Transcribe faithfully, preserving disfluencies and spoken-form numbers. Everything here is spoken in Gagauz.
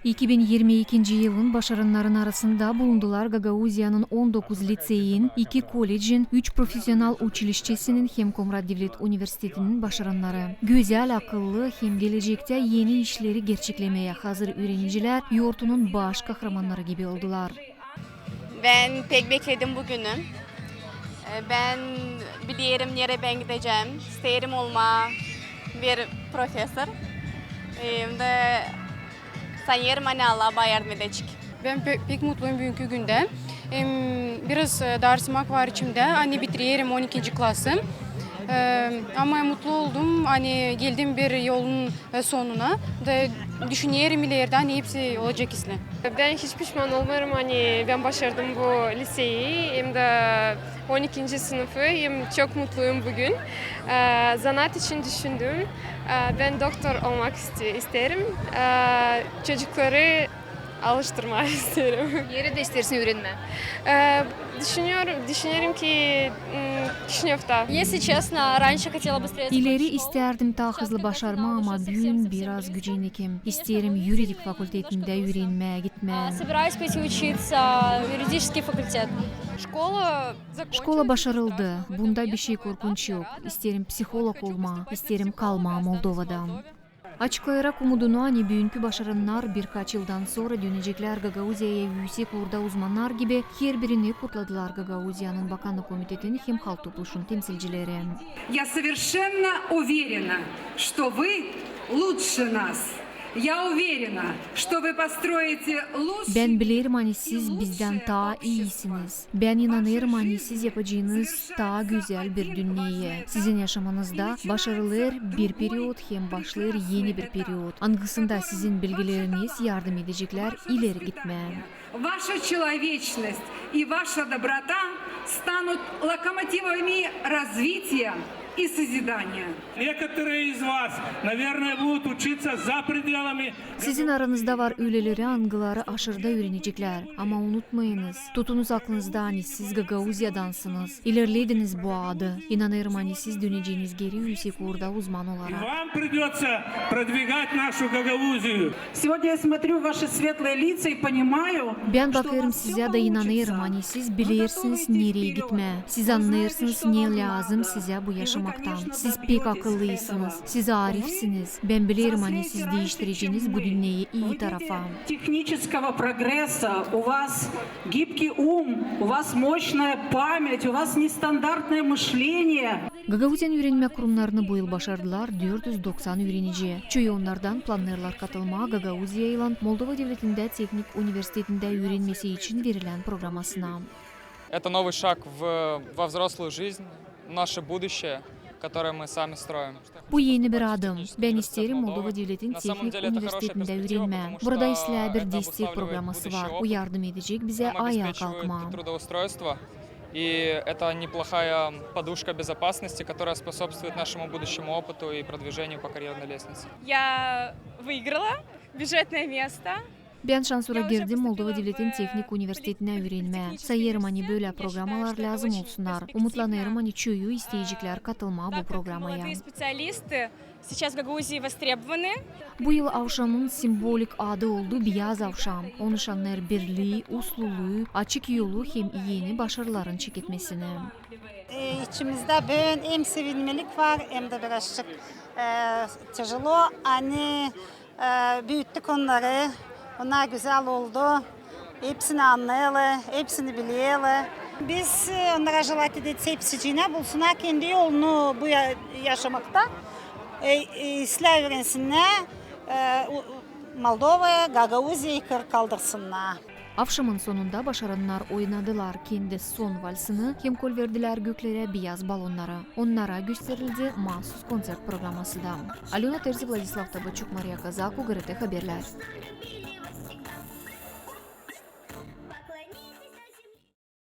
İki bin irmi ikinci yılın başarannarın arasında bulundular Gagauziyanın on dokuz liţeyin, iki kollecin, üç profesional uçilişçesinin hem Komrat Devlet Universitetinin başarannarı. Gözäl, akıllı hem gelecektä eni işleri gerçeklemeyä hazır üürenicilär yortunun baş kahramannarı gibi oldular. Bän pek bekledim bu günü. E, bän bilerim, nereyi bän gidecäm. İsteerim olmaa bir professor. E, hem dä sanêrım, ani Allah bana yardım edecek. Bän pe-, pek mutluyum büünkü gündä. Hem biraz, e, darımak var içimdä, ani bitirerim on ikinci klası. E, ama mutlu oldum, ani geldim bir yolun e, sonuna. Da düşünerim, ileridä hepsi olacek islää. Bän hiç pişman olmêêrım, ani bän başardım bu liţeyi, hem dä on ikinci sınıfı, hem çok mutluyum büün. E, zanaat için düşündüm. E, bän doktor olmak iste-, isteerim. E, çocukları alıştırmaa isteerim. Neredä isteersin üürenmää? E, düşünüyorum, düşünerim ki, m, Kişinövda. Если честно, раньше хотела быстрее закончить школу. İleri istärdim taa hızlı başarmaa, ama büün biraz gücennikim. İsteerim yuridik fakultetindä üürenmää gitmää. Собираюсь пойти учиться в юридический факультет. Школа закончилась. Şkola başarıldı. Bunda bişey korkunç yok. İsteerim psiholog olmaa, isteerim kalmaa Moldovada. Açıklayarak umudunu, ani büünkü başarannar birkaç yıldan sora döneceklär Gagauziyaya üüsek uurda uzmannar gibi, herbirini kutladılar Gagauziyanın Bakannık Komitetin hem Halk Topluşun temsilcileri. Я совершенно уверена, что вы лучше нас. Я уверена, что вы построите лучший мир и лучшее общество. Bän bilerim, ani siz bizdän taa iisiniz. Bän inanêrım, ani siz yapacınız taa gözäl bir dünneyi. Sizin yaşamanızda başarılêr bir period hem başlêêr eni bir period, angısında sizin bilgileriniz yardım edeceklär ileri gitmää. Ваша человечность и ваша доброта станут локомотивами развития и созидания. Некоторые из вас, наверное, будут учиться за пределами Sizin aranızda var öleleri, angıları aşırıda üüreneceklär. Ama unutmayınız, tutunuz aklınızda, ani siz Gagauziyadansınız. İlerlediniz bu adı. İnanêrım, ani siz döneceniz geri üüsek uurda uzman olarak. И вам придётся продвигать нашу Гагаузию. Сегодня я смотрю в ваши светлые лица и понимаю, что у вас всё получится. Bän bakêrım sizä da inanêrım, ani siz bilersiniz, nereyi gitmää. Siz annêêrsınız, ne lääzım sizä bu yaşamaktan. Siz pek akıllıysınız, siz arifsiniz. Bän bilerim, ani siz diiştireceniz bu dünneyi ii tarafa. Технического прогресса, у вас гибкий ум, у вас мощная память, у вас нестандартное мышление. Gagauziyanın üürenmä kurumnarını bu yıl başardılar dört üz doksan üürenici. Çoyu onnardan plannêêrlar katılmaa Gagauziyaylan Moldova devletindä tehnik universitetindä üürenmesi için verilän programasına. Это новый шаг в, во взрослую жизнь, наше будущее, которое мы сами строим. Bu eni bir adım. Bän isteerim Moldova devletin tehnik universitetindä üürenmää. Burada islää bir destek programası var. Bu yardım edecek bizä ayağa kalkmaa. И это неплохая подушка безопасности, которая способствует нашему будущему опыту и продвижению по карьерной лестнице. Я выиграла бюджетное место. Bän şansora girdim Moldova devletin tehnik universitetinä üürenmää. Sayêrım, ani bölä programalar lääzım olsunnar. Umutlanêrım, ani çoyu isteyeceklär katılmaa bu programaya. Молодые специалисты сейчас в Гагаузии востребованы. Bu yıl avşamın simvolik adı oldu Biyaz avşam. O nışannêêr birlii, usluluu, açık yolu hem eni başarıların çeketmesini. E, içimizdä büün hem sevinmelik var, hem dä birazçık, e, тяжело, ani E, büüttük onnarı. Onnar gözäl oldu. Hepsini annêêrlar, hepsini bilerlär. Biz, e, onnara jelaat ederiz, hepsicinä bulsunnar kendi yolunu bu ya-, yaşamakta. E, e, islää üürensinnär, e, u-, u-, Moldovaya, Gagauziyayı kır kaldırsınnar. Avşamın sonunda başarannar oynadılar kendi son valsını hem kolverdilär göklerä biyaz balonnarı. Onnara gösterildi maasuz konţert programası da. Alöna Terzi, Vladislav Tabaçuk, Mariya Kazaku, GRT Haberlär.